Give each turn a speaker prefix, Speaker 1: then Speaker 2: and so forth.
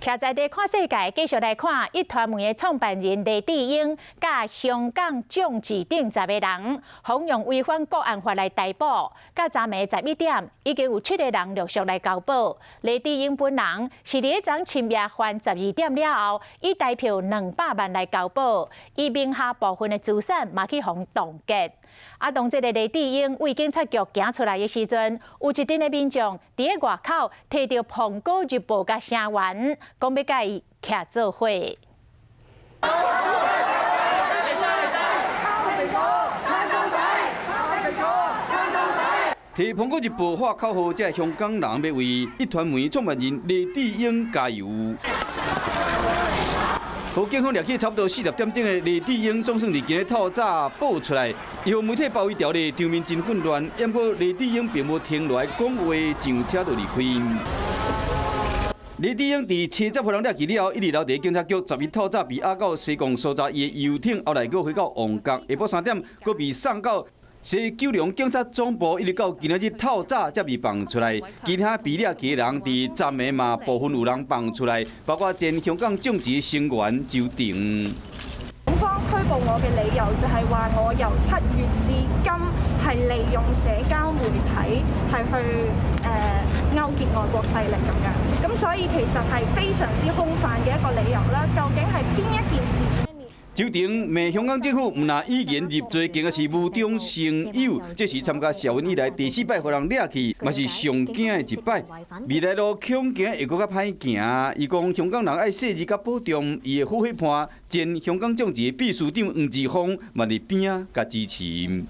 Speaker 1: 徛在地看世界，繼續來看壹傳媒的創辦人黎智英，佮香港眾志等10個人，予用違反國安法來逮捕。到昨暝11點，已經有七個人陸續來交保。黎智英本人是佇昨深夜犯12點了後，以台票200萬來交保，伊名下部分的資產嘛去予凍結。啊，當這个黎智英對警察局行出來的時陣，有一陣的民眾佇咧外口提著《蘋果日報》佮聲援，講欲共伊徛做伙。
Speaker 2: 提《蘋果日報》喊口號，這香港人欲為壹傳媒創辦人黎智英加油。予警方掠去差不多40點鐘的黎智英，總算佇今日透早報出來，伊予媒體包圍牢咧，場面真混亂。毋過黎智英並無停落來講話，上車就離開。黎智英佇車站予人掠去了後，一直留佇警察局。10日透早被押到西貢搜查伊的遊艇，後來閣回到旺角。下晡3點，閣被送到西九龍警察總部，一直到今仔日透早才被放出來。其他被掠去的人，佇昨暝嘛部分有人放出來，包括前香港眾志成員周庭。
Speaker 3: 警方拘捕我嘅理由就係話我由7月至今係利用社交媒體係去勾結外國勢力咁樣，咁所以其實係非常之空泛嘅一個理由啦。究竟係邊一件事？
Speaker 2: 周庭罵香港政府毋但以言入罪，更加是無中生有。這是參加社運以來第四擺予人掠去，嘛是上驚的一擺。未來路恐驚會閣較歹行。伊講香港人愛細膩佮保重，伊的好伙伴前香港眾志秘書長黃之鋒嘛佇邊仔共支持。